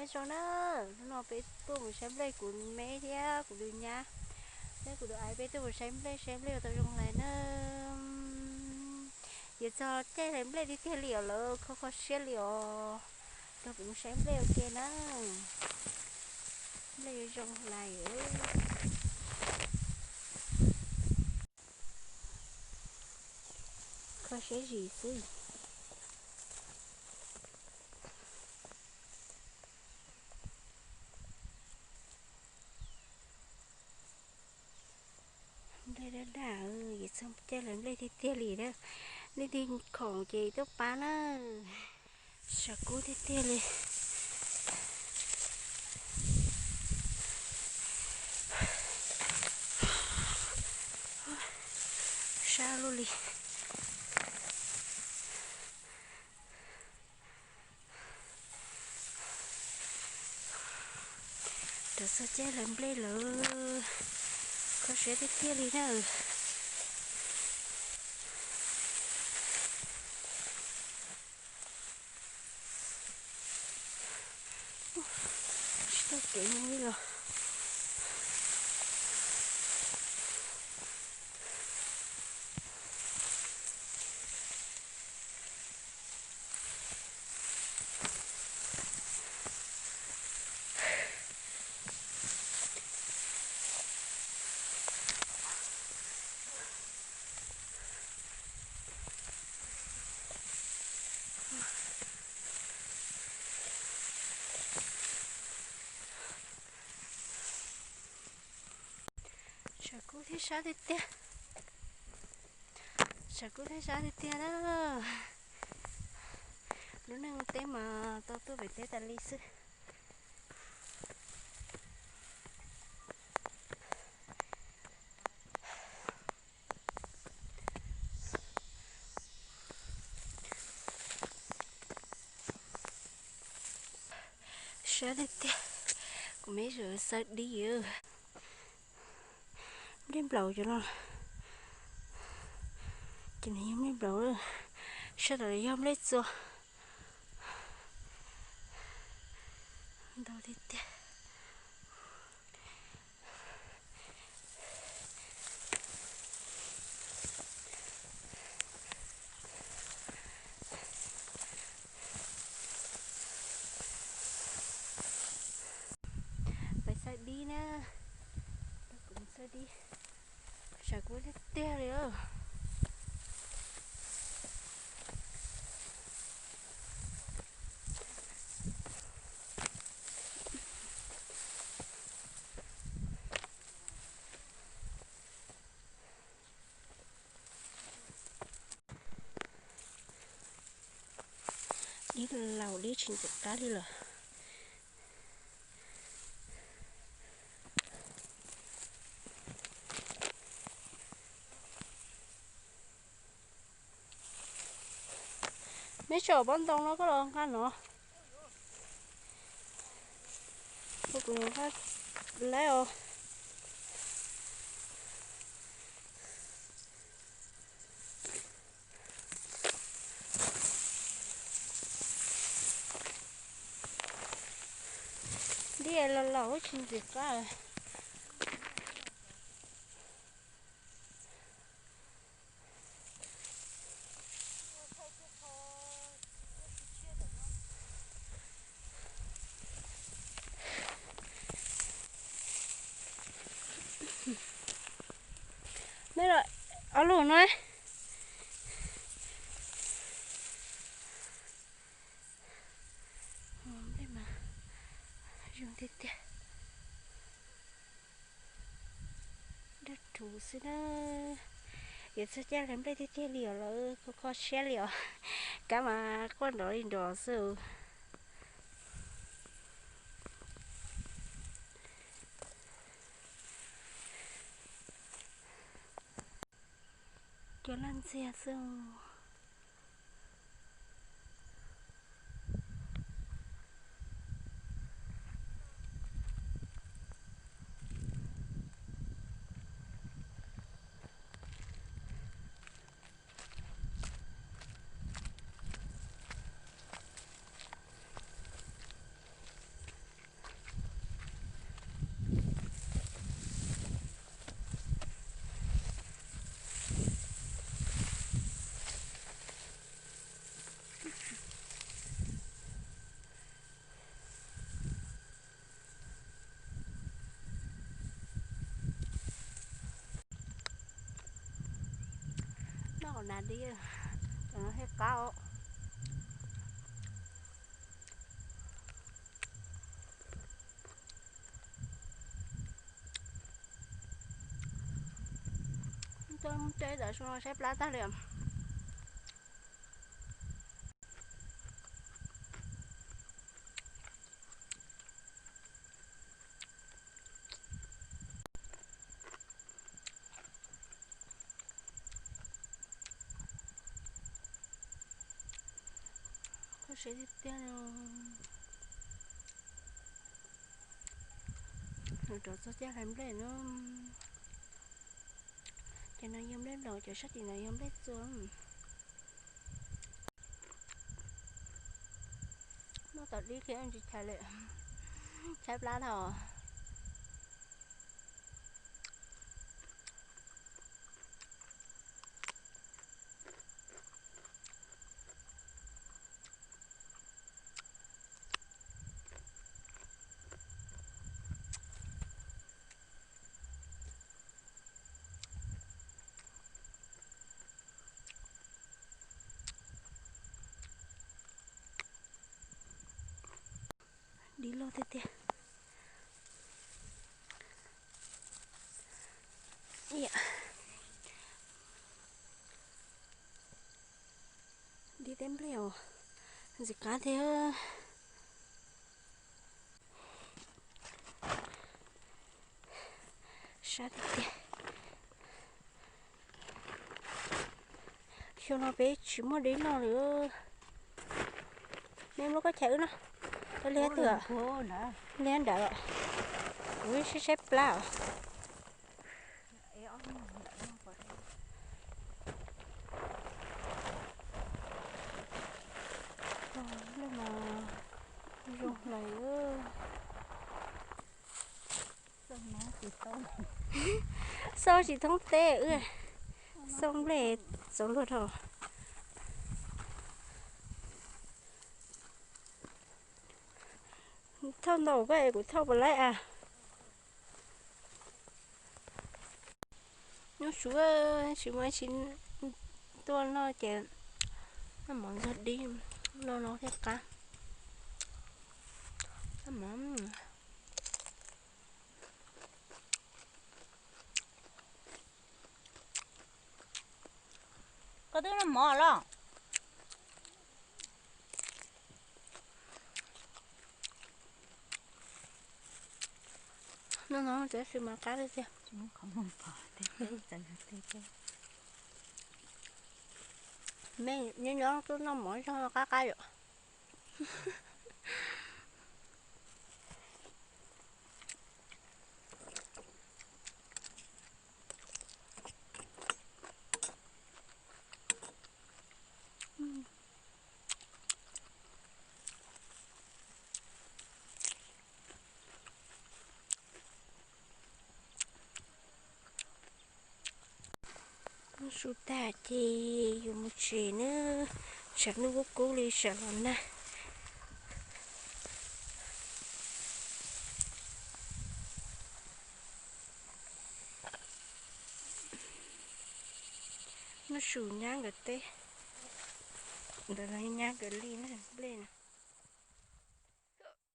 Zoo na, hnub no peb tuaj mus saib nplej, kuv me thiab kuv tus nyab thiab kuv tus ais peb tuaj mus saib nplej, saib nplej ua tau zoo hlais na. Yuav txog caij hlais nplej tiag tiag li os lawm, kho kho siab li os. Rau kuv mus saib nplej ua ke na. Nplej yuav zoo hlais. Kho siab zim xwb. Nplej daj daj, yuav txog caij hlais nplej tiag tiag li na. Leej twg khoom ces tuaj pab na. Tshav kub tiag tiag li. Sab luaj li. Rov txog caij hlais nplej lawm, kho siab tiag tiag li na. Tsis tau kev mus li los. Tshav kub thiab sab tiag tiag. Tshav kub thiab sab tiag tiag na. Lub neej teb mas tau tuaj pem teb tas li xwb. Sab tiag tiag, kuv me zam xaw dib. Nplej nplaum cov no, ces nws yog nplej nplaum, sab tom yog nplej txua. Ntau tiag tiag. Peb xaw dib na, kuv xaw dib, tshav kub tiag tiag li os. Dib laus dib tsis ntxim qab li lawm. Neb tsom pob ntoo no koj los nqa no. Ua kuv nqa lawm os. Dib los laus tsis ntxim qab. Neb los ob lub no. Nplej mas zoo tiag tiag. Dawb rhuv xwb na. Yuav txog caij hlais nplej tiag tiag li os lawm, kho kho siab li os. Kab mas quaj nrov li nrov xwb. Cua laj ntxiag xwb. Cov nas dib, cov no thiaj qab os. Tuaj teb tam su no saib plab tag li os. Kho siab tiag tiag. Nws rov txog caj hlais nplej no. Ces no yog nplej los, cov sab tim no yog nplej txua. Noj tom dib thiab tsis chais li, chais plab tau. Dib loj tiag tiag. Dib teb nplej os, ntxim qab thiab. Sab tiag tiag. Xyoo no peb tsis muaj dib noj li. Nej muab koj chais wb no. Koj liab twg? Liab nrad. Kuv wb saib saib plab os. Lub no zoo hlais. Xauj tsis thoob teb wb. Xauj nplej txaus luag dhau. Thauj ntau koj es kuv thauj puas laib a? Nyob su, tsis muaj tsis tuaj noj ces noj mov ntxuag dib, noj no thiaj qab. Noj mov. Koj twb noj mov los? Noj no tab sis mas qab tiag tiag. Mej nyob nyob tuaj noj mov zog qab qab yom. Noj su tag ces yuav mus tsev nawb, tsam hnub kub kub li tsam los nag. Noj su nyab nkawd teb, ntawd los nyab nkawd li nplej na.